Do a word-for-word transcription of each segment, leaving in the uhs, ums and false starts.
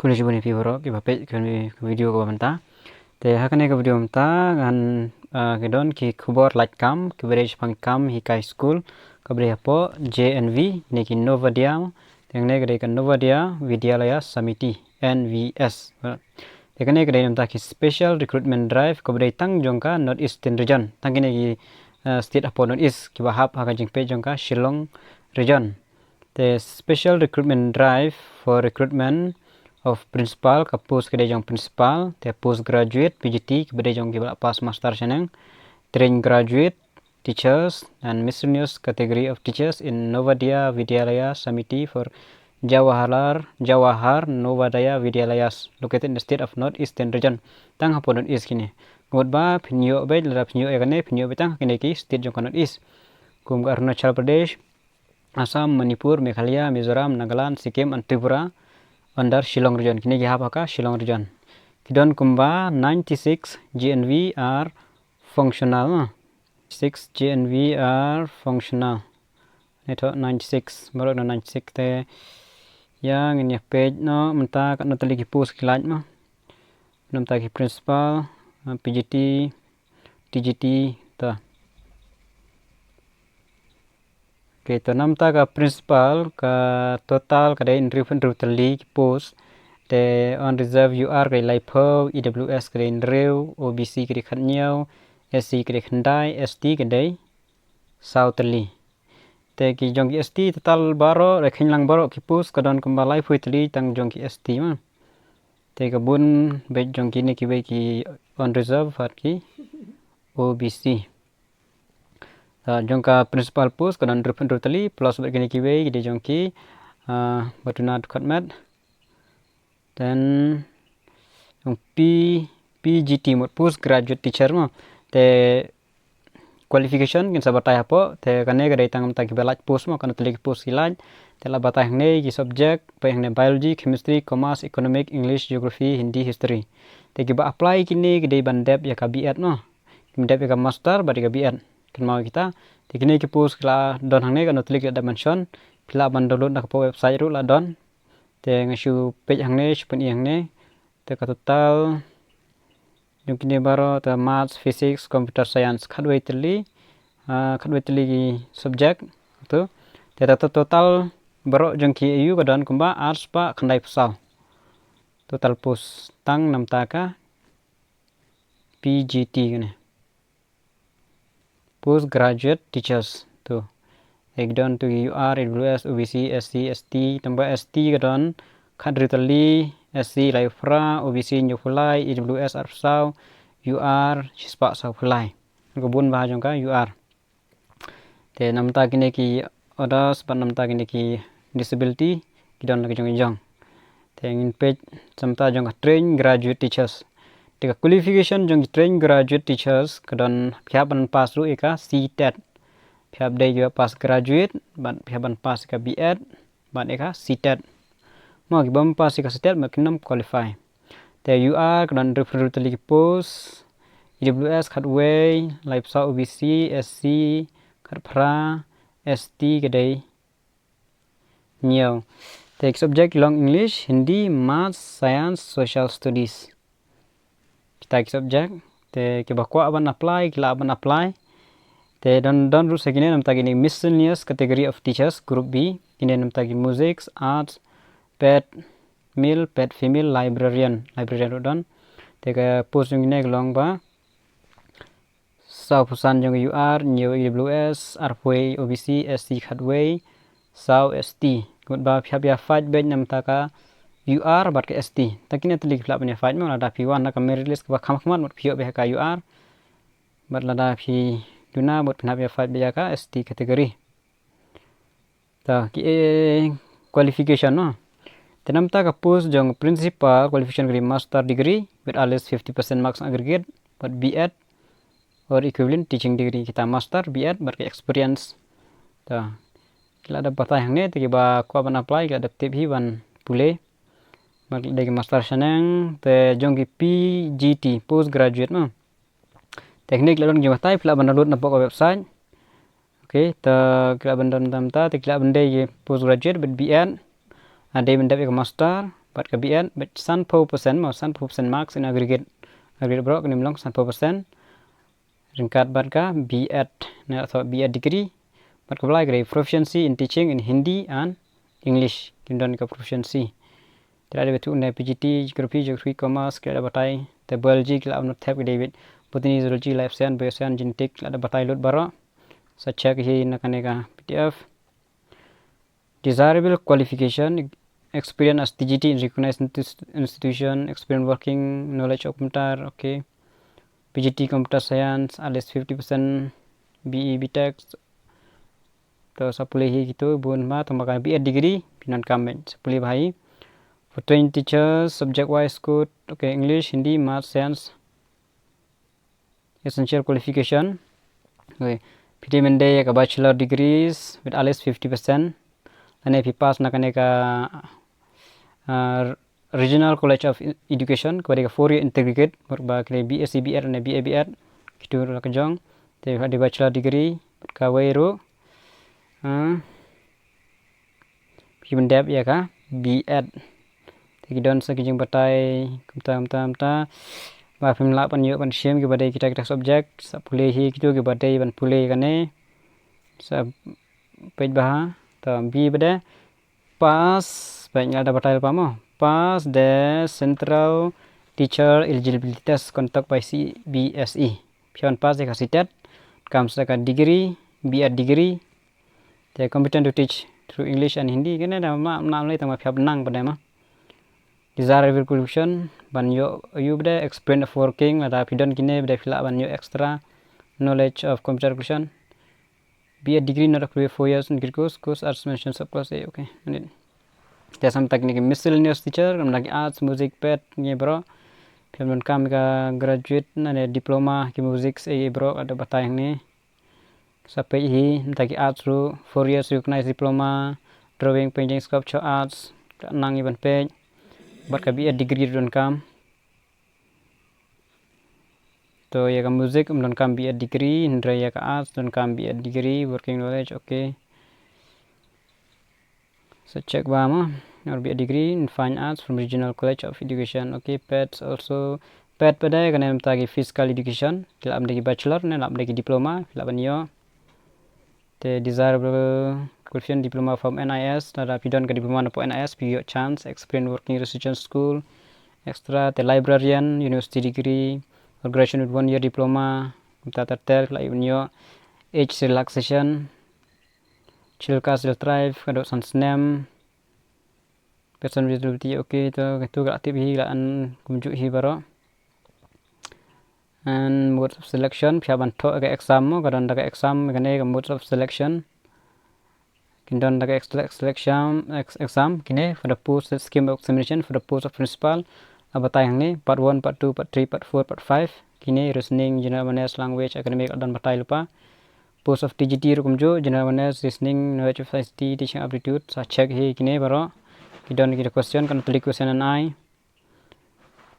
Khublei shibun ïa phi baroh kiba peit ka video kaba mynta. Te ha kane ka video mynta ngan, ah, ki don ki khubor lait kam kiba dei shaphang kam hikai skul kaba dei hapoh J N V ne ki Navodaya. Te hangne ka dei ka Navodaya Vidyalaya Samiti, N V S. Te kane ka dei namta ki special recruitment drive kaba dei tang jong ka North Eastern Region, tang kine ki, ah, state hapoh North East kiba hap ha ka jingpeit jong ka Shillong Region. Te special recruitment drive for recruitment of principal, ka post ka dei jong principal, te postgraduate, P G T, kiba dei jong kiba la pass master shaneng, trained graduate teachers and miscellaneous category of teachers in Navodaya Vidyalaya Samiti for Jawahar, Jawahar Navodaya Vidyalayas located in the state of North Eastern Region. Tang hapoh North East kine. Ka mut ba phin ïoh beit, lada phin ïoh ïa kane, phin ïoh beit tang ha kine ki state jong ka North East, kum ka Arunachal Pradesh, Assam, Manipur, Meghalaya, Mizoram, Nagaland, Sikkim and Tripura under Shillong Region. Kine ki hap ha ka Shillong Region. Ki don kumba ninety-six G N V are functional. Six G N V are functional. Nito ninety-six, baroh na ninety-six te. Ïa ngin ïa peit noh mynta katno tylli ki post ki lait mo. Namta ki principal, ah, P G T, T G T, ta. Okay, to namta ka principal ka total ka dei hynriewphew hynriew tylli ki post. Te on reserve U R ka dei laiphew, E W S ka dei hynriew, O B C ka dei khathynñiew, S C ka dei khyndai, S T ka dei saw tylli. Te ki jong ki S T total baroh, da kheiñ lang baroh ki post ka don kumba laiphew tylli tang jong ki S T ma. Te ka bun beit jong kine kiwei ki on reserve bad ki O B C. Ah, jong ka principal post ka don hynriewphew hynriew tylli plus bad kine kiwei ki dei jong ki, ah, ba duna dkhot met. Then jong P, P G T mut postgraduate teacher mo. Te qualification kin sa batai hapoh, te kane ka dei tang namta kiba lait post mo, katno tylli ki post ki lait. Te la batai hangne ki subject, peit hangne biology, chemistry, commerce, economic, English, geography, Hindi, history. Te kiba apply kine ki dei ban dep ïa ka B Ed mo. Kim dep ïa ka master bad ïa ka B Ed. Kynmaw kita. Te kine ki post ki la don hangne, katno tylli ki la dep mention. Phi lah ban download na ka website ruh la don. Te nga shu peit hangne, shu pyni hangne. Te ka total jong kine baroh te maths, physics, computer science, khatwei tylli, ah, khatwei tylli ki subject tu. Te ta total baroh jong ki A U ka don kumba arspah khyndaiphew saw. Total post tang namta ka P G T kane. Postgraduate teachers tu. Ek don tu U R, E W S, O B C, S C, S T, tangba S T ka don khathynriew tylli, S C laiphew phra, O B C hynñiewphew lai, E W S arphew saw, U R shispah sawphew lai. Ka bun bha jong ka U R. Te namta kine ki others bad namta kine ki disability ki don la ki jong ki jong. Te ngin peit namta jong ka trained graduate teachers. Te ka qualification jong ki trained graduate teachers ka don phi hap ban pass ruh ïa ka C TET. Phi hap dei kiba pass graduate bad phi hap ban pass ïa ka B Ed bad ïa ka C TET. Mo, kibym pass ïa ka C TET bad kim qualify. Te U R ka don hynriewphew hynriew tylli ki post, E W S khatwei, laiphew saw O B C, S C khatphra, S T ka dei hynñiew. Te ki subject long English, Hindi, Maths, Science, Social Studies. Kita ki subject. Te kiba kwah ban apply ki lah ban apply. Te don, don ruh sa kine namta kine miscellaneous category of teachers, group B. Kine namta ki music, arts, pet male, pet female, librarian, librarian ruh don. Te ka post jong kine ka long ba sawphew san jong ka U R, hynñiew E W S, arphew O B C, S T khatwei, saw S T. Ka mut ba phi hap ïa fight beit namta ka U R bad ka S T. Tang kine tylli ki phi lah ban ïa fight mo, lada phi wan na ka merit list kaba kham khmat mut phi ïoh beit ha ka U R. Bad lada phi duna mut phin hap ïa fight beit ïa ka S T category. Ta ki, eh, qualification mo. Te namta ka post jong principal qualification ka dei master degree with at least fifty percent marks aggregate bad B Ed or equivalent teaching degree, kita master, B Ed bad ka experience. Ta ki lah dep batai hangne, te kiba kwah ban apply ki lah dep tip hi ban pule. Bad ki lah dei ki master shaneng, te jong ki P G T, postgraduate mo. Te hangne ki lah don ki jingbatai, phi lah ban download napoh ka website. Okay, te ki lah ban don namta, te ki lah ban dei ki postgraduate bad B Ed. Ah, dei ban dep ïa ka master. Bad ka B.Ed, bad sanphew percent, mo sanphew percent marks in aggregate. Aggregate baroh kan ym long sanphew percent. Ryngkat bad ka B.Ed, ne, athaw B.Ed degree. Bad kaba lai ka dei proficiency in teaching in Hindi and English. Kin don ka proficiency. Te la dei bad tu ne P G T, geography, geography, commerce, ki la batai. Te biology ki la ban thep ka dei bad botany, zoology, life science, bioscience, genetic, ki la batai lut baroh. Sa check hi na kane ka P D F. Desirable qualification, experience as T G T in recognized insti-, institution, experience working, knowledge of computer, okay. P G T computer science, at least fifty percent, B E, B Tech. To sa pule hi kitu bun ma, to ma ka B.Ed degree, phi donkam beit, sa pule bha hi. For trained teachers, subject wise code, okay, English, Hindi, Math, Science. Essential qualification. Okay. Phi dei ban dei ka bachelor degrees with at least fifty percent. Lane phi pass na kane ka, uh, Regional College of E-, Education, kaba dei ka four year integrated, bad ba kane B.Sc, B.Ed, ne B.A, B.Ed, kitu ruh la ka jong. Te phi dei bachelor degree, bad kawei ruh. Uh, Phi ban dep ïa ka B.Ed. Te ki don sa ki jingbatai kumta, kumta, kumta. Ba phim lah ban ïoh ban shim kiba dei kita, kita subject. Sa pule hi kitu kiba dei ban pule kane. Sa peit bha. To B ba dei pass, peit nga la da batai lypa mo. Pass the Central Teacher Eligibility Test conduct by C B S E. Phi ban pass ïa ka CTET. Kam sa ka degree, B.Ed degree. Te competent to teach through English and Hindi, kine da ma, ma, ma, tang ma phi hap nang ba dei ma. Desirable qualification, ban ïoh, ïoh ba dei experience of working, lada phi don kine ba dei phi lah ban ïoh extra knowledge of computer application. B.Ed degree not required four years in degree course, course arts mentioned sub course A, okay. Minute. Te sa mynta kine ki miscellaneous teacher, kumta ki arts, music, ped, ngi bro. Phi hap donkam ka graduate, ne diploma, ki music, eh, bro, la da batai hangne. Sa peit hi, mynta ki arts ruh, four years recognized diploma, drawing, painting, sculpture, arts, ka nang ïa ban peit, bad ka B.Ed degree ruh donkam. To ïa ka music, ym donkam B.Ed degree, hynrei ïa ka arts, donkam B.Ed degree, working knowledge, okay. Sa check ba mo, or B.Ed degree in Fine Arts from Regional College of Education. Okay, ped also, ped pat de kane mynta ki physical education, ki lah ban dei ki bachelor, ne lah ban dei ki diploma, ki lah ban ïoh. Te desirable qualification diploma from N I S, lada phi don ka diploma na po N I S, phi ïoh chance, experience working research school, extra, te librarian, university degree, or graduation with one year diploma, kumta ter ter, ki lah ban ïoh, age relaxation, Chilka Hill Tribe, ka dei san snem. Person with disability, okay, to, to ka la tip hi la an kumjuh hi baroh. And mode of selection, phi hap ban thoh ka exam mo, ka don da ka exam, kane ka mode of selection. Kin don da ka ex-, selection, ex-, exam, kine, for the post scheme of examination, for the post of principal, la batai hangne, part one, part two, part three, part four, part five, kine, reasoning, general awareness, language, academic, la don batai lypa. Post of T G T ruh kumjuh, general awareness, reasoning, knowledge of society, teaching aptitude, sa check hi kine baroh. Ki don ki question, kan tuli question and I.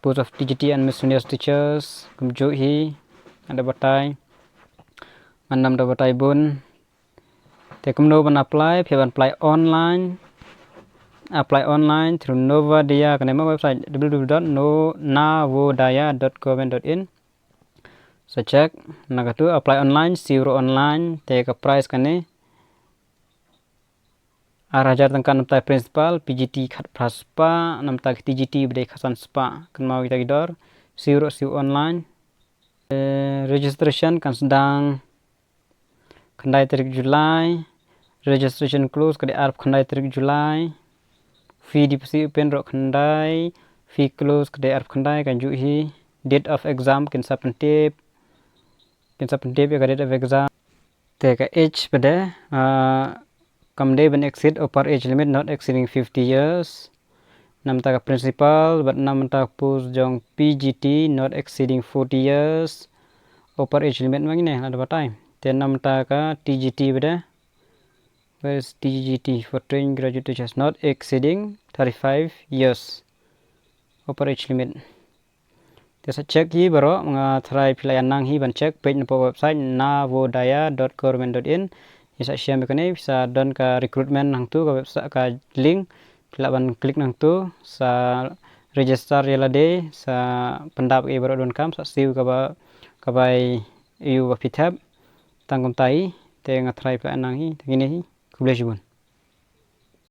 Post of T G T and miscellaneous teachers, kumjuh hi, la da batai. Ngan ym da batai bun. Te kumno ban apply, phi ban apply online. Apply online through Navodaya, kane mo website, W W W dot navodaya dot government dot in. Sa check, na katu apply online, siew ruh online, te ka price kane ar hajar tyngka na bynta principal, P G T khatphra spah, na bynta ki T G T ba dei khatsan spah. Kynmaw kita ki dor, siew ruh siew online. Eh, registration kan sdang khyndai tarik July, registration close ka dei arphew khyndai tarik July, fee deposit open ruh khyndai, fee close ka dei arphew khyndai, kan juh hi, date of exam kin sa pyntip, kin sa pyntip ïa ka date of exam. Te ka age pat de, ah, kam dei ban exceed upper age limit not exceeding fifty years. Na bynta ka principal, bad na bynta ka post jong P G T not exceeding forty years. Upper age limit ma kine, la da batai. Te na bynta ka T G T pat de. Where is T G T for trained graduate teachers not exceeding thirty-five years? Upper age limit. Te sa check hi baroh, nga tharai phi la ïa nang hi ban check, peit na poh website navodaya dot government dot in. Ïa sa shem kane, sa don ka recruitment hangtu ka website ka link. Phi lah ban click nangtu sa register ïa lade, sa pyndap ïa baroh donkam, sa siew kaba, kaba ïa u ba phi thep. Tang kumta hi, te nga tharai phi lah nang hi, te kine hi. Khublei shibun.